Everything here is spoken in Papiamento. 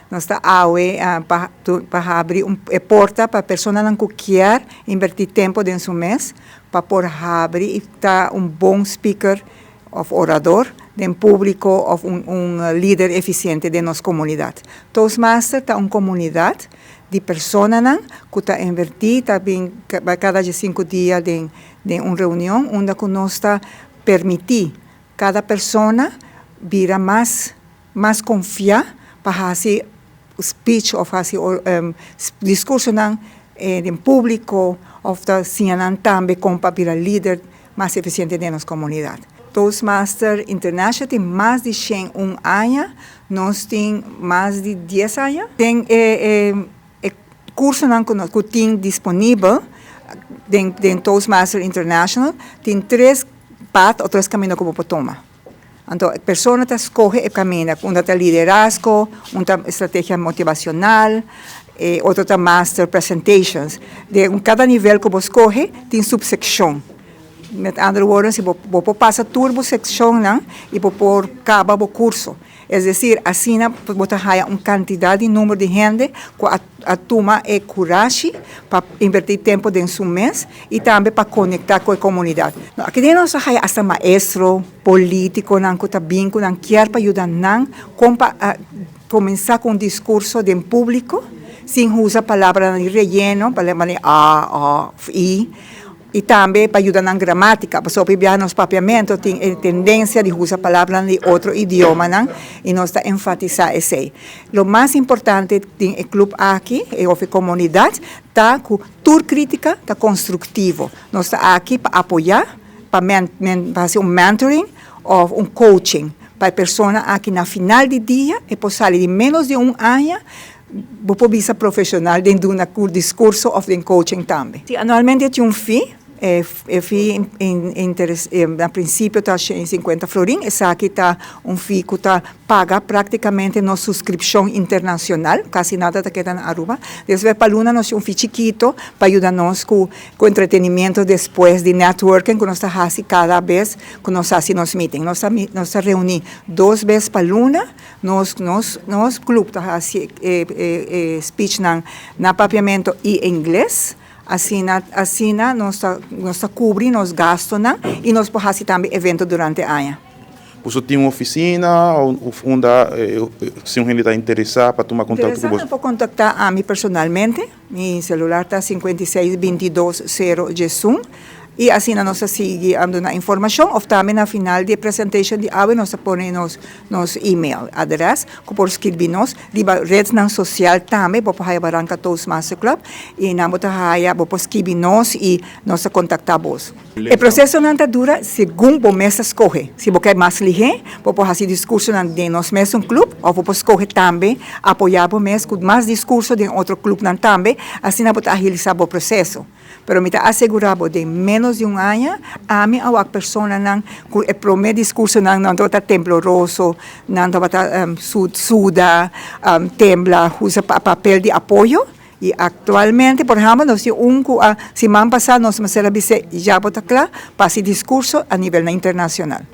Nos ta awe pa habri un e porta pa personanan ku kier invertí tempu den su mes pa por habri i ta un bon speaker òf orador den públiko òf un lider efisiente den nos komunidat. Toastmaster ta un komunidat di personanan ku ta invertí, ta bin kada 15 dia den un reunion unda ku nos ta permití kada persona bira mas konfiá pa hasi speech òf hasi diskursonan den públiko òf ta siña tambe kon pa bira lider mas efisiente den nos komunidat. Toastmaster International tin mas di 101 aña, nos tin mas di 10 aña. Tin kursonan ku nos tin disponibel den Toastmaster International, tin tres path òf tres kaminda ku bo por tuma. Anto, e persona ta skohe e kaminda, un ta liderazgo, un ta strategia motivashonal, otro ta master presentations. Den kada nivel ku bo skohe, tin supsekshon. Met andere woorden, si bo por pasa tur bo sekshonnan i bo por kaba bo kurso. Es desir, asina bo ta haya un kantidat di number di hende ku a tuma e kurashi pa invertí tempu den su mes i tambe pa konektá ku e komunidat. No, aki den nos haya hasta maestro, polítikonan ku ta bin ku nan kier pa yuda nan kon pa kuminsá ku un diskurso den públiko sin usa palabranan di relleno, palabra a, o, i, i tambe pa yuda nan gramátika, pasobra hopi nos papiamentu tin e tendensia di usa palabranan di otro idiomanan i nos ta enfatisá esei. Lo mas importante den e klup aki, e òf komunidat, ta ku tur krítika ta konstruktivo. Nos ta aki pa apoyá, pa hasi un mentoring òf un coaching pa e persona aki na final di dia e por sali di menos di un aña bo por bisa profeshonal den duna diskurso òf den coaching tambe. Si, anualmente tin un fee, e fee na prinsipio ta 150 florin, esaki ta un fee ku ta paga práktikamente nos suskripshon internashonal, kasi nada ta keda na Aruba. Despues pa luna nos tin un fee chikitu pa yuda nos ku entretenimentu despues di networking ku nos ta hasi kada bes ku nos hasi nos meeting. Nos ta reuní dos bes pa luna, nos klup ta hasi speech na papiamentu i ingles. Asina nos ta kubri nos gastonan i nos por hasi tambe evento durante aña. Bo tin un ofisina òf unda si un hende ta interesá pa tuma kontakto ku bo? Interesá por kontaktá ami personalmente. Mi selular ta 56 22 0 1 i asina nos ta sigui duna informashon òf tambe na final di presentation di awe nos ta pone nos email address ku por skirbi nos riba retnan sosial tambe bo por haya Baranka Toastmaster Club i nan bo ta haya bo por skirbi nos i nos ta kontaktá bo. E prosesonan ta dura segun bo mes ta skohe. Si bo ke mas lihé, bo por hasi diskursonan den nos mesun klup òf bo por skohe tambe apoyá bo mes ku mas diskurso den otro klupnan tambe, asina bo ta agilisá bo proseso. Pero mi ta asegurá bo den menos di un aña, ami a wak personanan ku e promé diskursonan nan tabata tembloroso, nan tabata suda, tembla, usa papel di apoyo. I aktualmente, por ehèmpel, nos tin un ku a siman pasá nos mester a bis'é ya bo ta kla pa hasi diskurso a nivel internashonal.